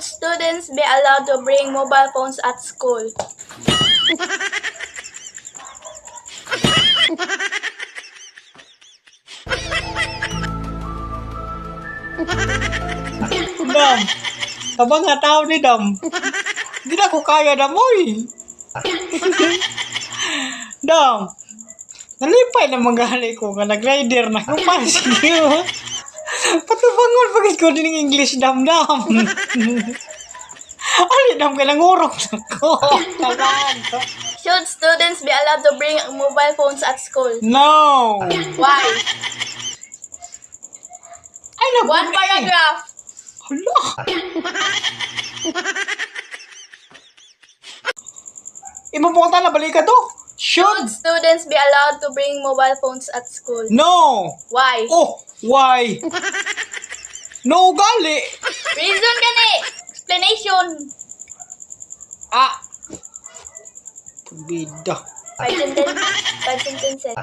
Students be allowed to bring mobile phones at school? Dam. Tabang nga tao ni Dam. Hindi na ko kaya, Dam, oy. Dam. Nalipay na mga ko nga nag-rider na ko pa. Sige, oh. Patubangon pagit ko din ng English, Dam, Dam. Ali, Dam, kailang urok na ko. Tagaan. Should students be allowed to bring mobile phones at school? No. Why? Ay, naku, One eh. paragraph. Hala. Imapunta na, balik ka to. Should. Should students be allowed to bring mobile phones at school? No. Why? Oh, why? No gali. Reason gani. Explanation. Ah. Bida. Five sentence. Five sentences.